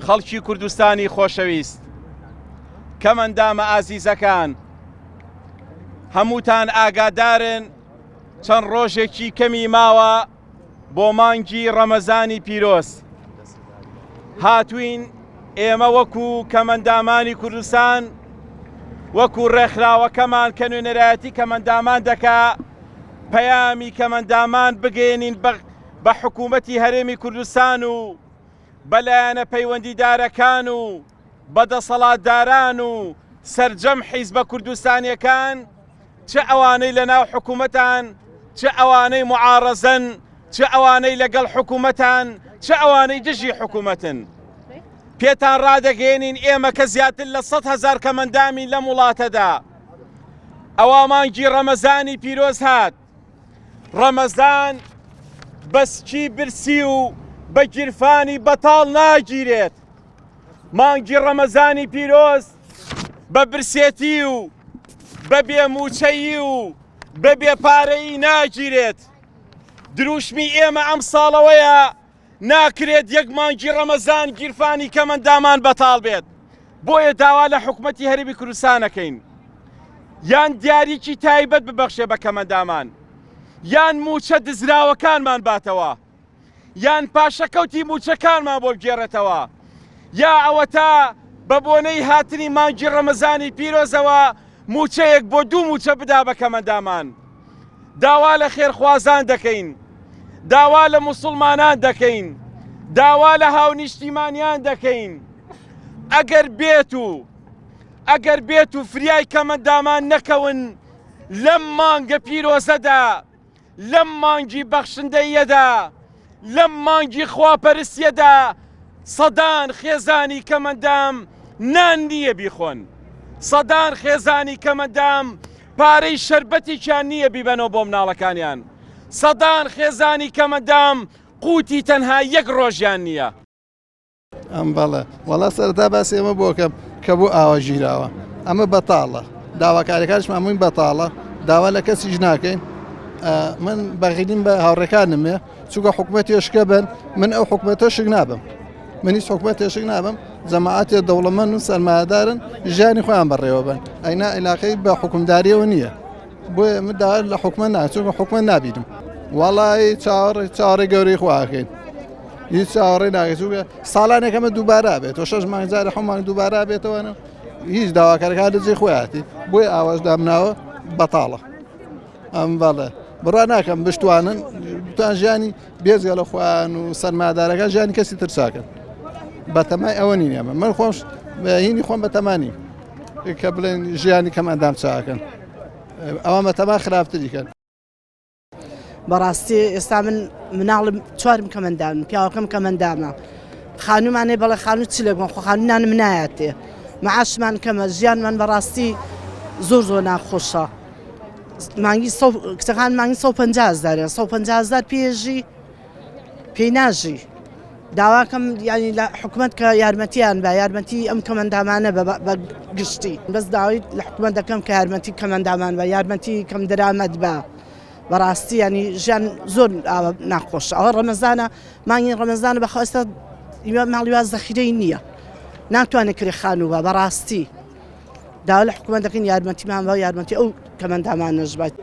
خەڵکی کوردستانی خۆشەویست، کەمئەندامە ئازیزەکان، هەمووتان ئاگادارن چەند ڕۆژێکی کەمی ماوە بۆ مانگی ڕەمەزانی پیرۆز. هاتوین ئێمە وەکو کەمئەندامانی کوردستان، وەکو ڕێکخراوەکەمان کە نوێنەرایەتی کەمئەندامان دەکا، پەیامی کەمئەندامان بگەیەنین بە حکوومەتی هەرێمی کوردستان و بە لایەنە پەیوەندیدارەکان و بە دەسەڵاتداران و سەرجەم حیزبە کوردستانیەکان چ ئەوانەی لە ناو حکوومەتان چ ئەوانەی معارەزەن چ ئەوانەی لەگەڵ حکوومەتان چ ئەوانەی دژی حکوومەتن پێتان ڕادەگەیەنین ئێمە کە زیاتر لە 100 هەزار کەمەندامین لەم وڵاتەدا ئەوا مانگی ڕەمەزانی پیرۆز هات ڕەمەزان بە سکی برسی و بە گیرفانی بەتاڵ ناگیرێت. مانگی ڕەمەزانی پیرۆز بە برسێتی و بە بێ مووچەیی و بە بێ پارەیی ناگیرێت. دروشمی ئێمە ئەم ساڵەوەیە ناکرێت یەک مانگی ڕەمەزان گیرفانی کەمەندامان بەتاڵ بێت بۆیە داوا لە حکومەتی هەرێمی کوردستانەکەین یان دیاریکی تایبەت ببەخشێ بە کەمەندامان یان موچە دزراوەکانمان باتەوە یان پاشەکەوتی موچەکانمان بۆ بگێڕێتەوە یا ئەوەتا بە بۆنەی هاتنی مانگی ڕەمەزانی پیرۆزەوە موچەیەک بۆ دوو موچە بدا بە کەمەندامان. داوا لە خێرخوازان دەکەین، داوا لە موسڵمانان دەکەین، داوا لە هاونیشتیمانیان دەکەین، ئەگەر بێت و ئەگەر بێت و فریای کەمەندامان نەکەون لەم مانگە پیرۆزەدا، لەم مانگی بەخشندەییەدا، لەم مانگی خواپەرستیەدا سەدان خێزانی کەمەندام نان نییە بیخۆن، سەدان خێزانی کەمەندام پارەی شەربەتێکیان نییە بیبەنەوە بۆ مناڵەکانیان، سەدان خێزانی کەمەندام قوتی تەنها یەک ڕۆژیان نییە. ئەم بەڵێ وەڵا سەرەتا باسی ئەمە بۆکەم کە بۆ ئاوا ژیراوە ئەمە بەتاڵە داواکاریەکانیشمان هەمووی بەتاڵە داوا لە کەسیش ناکەین من بەغیلیم بە هاوڕێکانمێ چونکە حکومەت شکە بن من ئەو حکومەتە شک نابم من هیچ حکومەت شک نابم جەماعەتێ دەوڵەمەند و سەرمایەدارن ژیانی خۆیان بەڕێوە بن ئەینا عیلاقەی بە حکومداریەوە نییە بۆیە من داوا لە حکومەت نا چونکە حکومەت نابینم وەڵی چاوەڕێ چاوەڕێ گەورەی خواکەین هیچ چاوەڕێ ناکەین چونکە ساڵانێک ئەمە دووبارە بێتەوە شەش مانگ جارە حەوت مانگ دووبارە بێتەوە هیچ داواکارەکان لە جێی خۆیاتی بۆیە ئاواش دامناوە بەتاڵە ئەم بەڵێ بڕا ناکەم بشتوانن بتوان ژیانی بێزگە لە خۆیان و سەرمادارەکان ژیانی کەسی ترساکەن بەتەمای ئەوە نین ئێمە من خۆش هینی خۆم بەتەمانی کە بڵێن ژیانی کەم ئەندام چاکەن ئەوە بەتەما خراپتری کەن. بەڕاستی ئێستا من مناڵم چوارم کەمەندام پیاوەکەم کەمەندامە خانومانێ بەڵێ خانوو چ لەگەڵ خۆ خانوو نانم نایاتێ معاشمان کەمە ژیانمان بەڕاستی زۆر زۆر ناخۆشە مانگی کچەکان مانگی 150 هزارە 150 هزار پێژی پێی ناژی داواکەم یانی لە حکومەت کە یارمەتیان بە یارمەتی ئەم کەمەندامانە بە گشتی بەس داوای لە حکومەت دەکەم کە یارمەتی کەمەندامان بە یارمەتی کەم دەرامەت بە بەڕاستی ینی ژیان زۆر ناخۆش ئەوە ڕەمەزانە مانگی ڕەمەزانە بەخواستە ماڵی وا زەخیرەی نییە ناتوانێت کرێ خانوو بە بەڕاستی داوا لە حکومەت دەکەین یارمەتیمان بە یارمەتی ئەو کەمەندامانەش بات.